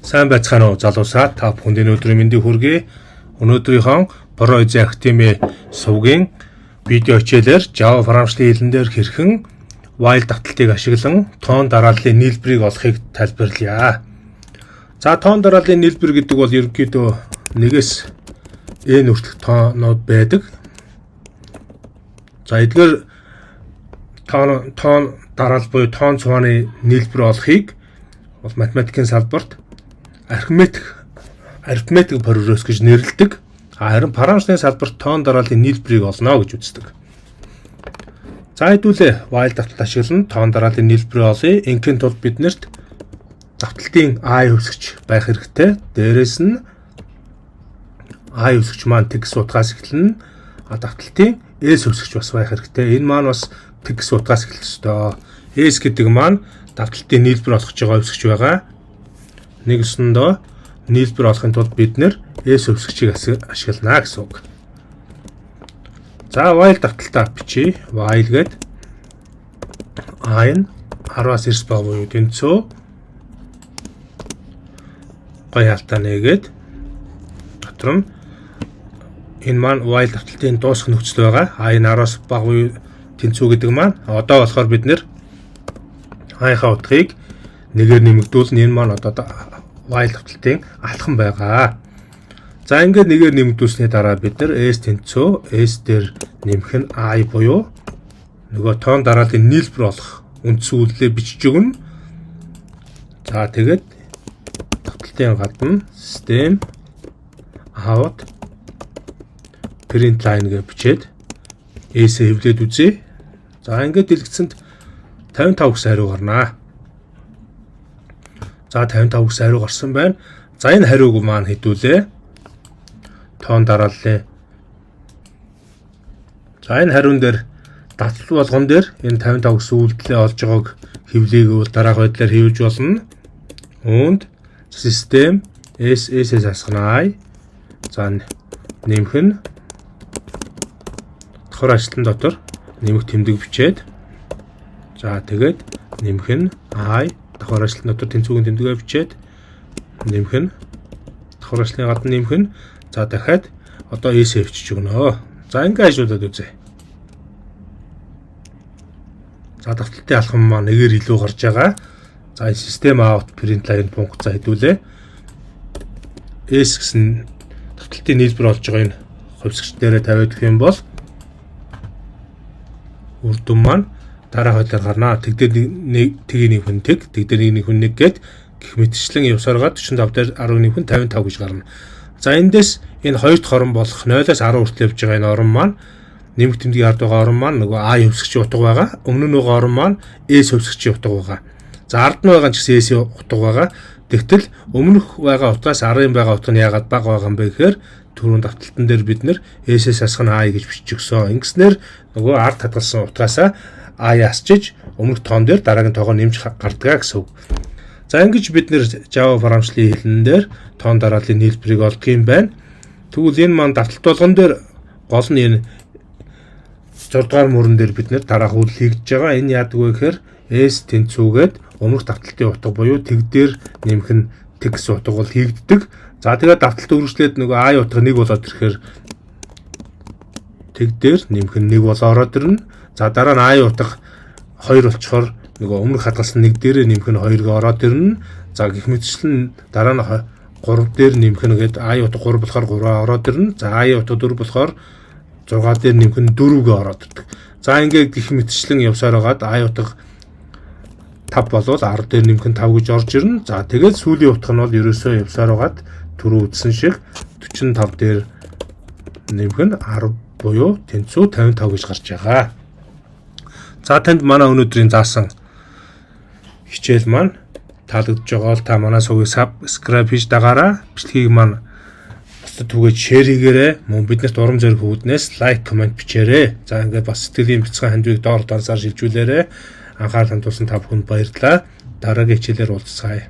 Сайн байцгаана уу, залуусаа. Та бүхэнд энэ өдрийн мэндийг хүргэе. Өнөөдрийнхөө Pro Easy Academy сувгийн видео хичээлээр Java програмчлалын хэлэн дээр хэрхэн while давталтыг ашиглан тоон дарааллын нийлбэрийг олохыг тайлбарлая. За, тоон дарааллын нийлбэр гэдэг бол ерөнхийдөө нэгээс n хүртэлх тоонууд байдаг. За, эдгээр тоон дараалал буюу тоон цувааны нийлбэр олохыг бол математикийн салбарт арифметик прогресс гэж нэрлэдэг. Харин програмчлалын салбарт тоон дарааллын нийлбэрийг олно гэж үздэг. За, хэдүүлээ while давталт ашиглан тоон дарааллын нийлбэрийг олъё. Ингэхийн тулд бид нарт давталтын i хувьсагч байх хэрэгтэй. Дээрээс нь i хувьсагч маань тэг гэсэн утгаас эхэлнэ. А давталтын s хувьсагч бас байх хэрэгтэй. Энэ маань бас тэг гэсэн утгаас эхлэх ёстой. S гэдэг маань давталтын нийлбэр олох гэж байгаа хувьсагч байгаа. Нэгсэндөө нийлбэр олохын тулд бид нар S хувьсагчийг ашиглана гэсэн үг. За, while давталтаа бичье. While гээд i нь 10-аас 9 бага буюу тэнцүү гоё хаалтаа нээгээд, дотор нь энэ маань while давталтын дуусах нөхцөл байгаа. I нь 10-аас бага буюу тэнцүү гэдэг маань одоо болохоор бид нар i-ынхаа утгыг нэгээр нэмэгдүүлнэ. Энэ маань одоо while давталтын алхам байгаа. За, ингээд нэгээр нэмэгдүүлсний дараа бид нар s тэнцүү s дээр нэмэх нь i буюу нөгөө тоон дарааллын нийлбэр болох үндсэн үйлдэлээ бичиж өгнө. За, тэгээд давталтын гадна system out print line гэж бичээд s-ээ хэвлээд үзье. За, ингээд дэлгэцэнд 55 гэсэн хариу гарнаа. За, 55 гэсэн хариу гарсан байна. За, энэ хариуг маань хэдүүлээ. Тоон дарааллын. За, энэ хариун дээр давталт болгон дээр энэ 55 гэсэн үйлдэлээ олж байгааг хэвлэгийг бол дараах байдлаар хэвлэж болно. Үүнд system S S-ээс хасах i. За, нэмэх нь давхар хашилтан дотор нэмэх тэмдэг бичээд, за, тэгээд нэмэх нь i, давхар хашилтан дотор тэнцүүгийн тэмдэгээ бичээд, нэмэх нь, давхар хашилтны гадна нэмэх нь, за, дахиад одоо S хэвчиж өгнө. За, ингээ ажиллуулад үзье. За, давталтын алхам маань нэгээр илүү гарч байгаа. За, энэ system out print line функц хэдүүлээ. S гэсэн давталтын нийлбэр олж байгаа энэ хувьсагч дээрээ тавиад өгөх юм бол үр дүн маань дараах байдлаар гарнаа. Тэг дээр нэг тгийн нэг хүн тэг, тэг дээр нэг хүн нэг гээд гэх мэтчлэн явсаргаа 45 дээр 11 хүн 55 гэж гарна. За, эндээс энэ хоёр дахь орон болох 0-оос 10 хүртэл явж байгаа энэ орон маань, нэмэх тэмдгийн ард байгаа орон маань нөгөө А хувьсагчийн утга байгаа. Өмнө нь байгаа орон маань S хувьсагчийн утга байгаа. За, ард нь байгаа нь ч гэсэн S-ийн утга байгаа. Тэгтэл өмнөх байгаа утгаас арын байгаа утга нь яагаад бага байгаа юм бэ гэхээр түрүүн давталтан дээр бид нар S-ээс хасах нь I гэж бичиж өгсөн. Ингэснээр нөгөө ард хадгалсан утгаасаа I асчиж өмнөх тоон дээр дараагийн тоогоо нэмж гардгаа гэсэн үг. За, ингэж бид нар Java програмчлалын хэлэн дээр тоон дарааллын нийлбэрийг олдог юм байна. Тэгвэл энэ маань давталт болгон дээр гол нь энэ 6 дугаар мөрөн дээр бид нар дараах үйл хийгдэж байгаа. Энэ яадаг вэ гэхээр S тэнцүүгээд өмнөх давталтын утга буюу тэг дээр нэмэх нь тэг гэсэн утга бол хийгддэг. За, тэгээд давталт үргэлжлээд нөгөө i утга 1 болоод ирэхээр тэг дээр нэмэх нь 1 болоо ороод ирнэ. За, дараа нь i утга 2 болчихоор нөгөө өмнөх хадгалсан 1 дээрээ нэмэх нь 2-ыг ороод ирнэ. За, гэх мэтчлэн дараа нь 3 дээр нэмэх нь гээд i утга 3 болохоор 3 ороод ирнэ. За, i утга 4 болохоор 6 дээр нэмэх нь 4-гээ ороод ирдэг. За, ингээд гэх мэтчлэн явсаар байгаад i утга 5 болвол 10 дээр нэмэх нь 5 гэж орж ирнэ. За, тэгээд сүүлийн утга нь бол ерөөсөө явсаар байгаад түрүү үзсэн шиг 45 дээр нэмэх нь 10 буюу тэнцүү 55 гэж гарч байгаа. За, танд манай өнөөдрийн заасан хичээл маань таалагдж байгаа бол та манай сувгийг subscribe хийж дагаарай. Бичлэгийг маань бусдад түгээж share хийгээрэй. Мөн биднэрт урам зориг үүднээс like, comment бичээрэй. За, ингээд бас сэтгэлийн бяцхан хандивыг доор дансаар шилжүүлээрэй. Анхаарал хандуулсан та бүхэнд баярлалаа. Дараагийн хичээлээр уулзцаая.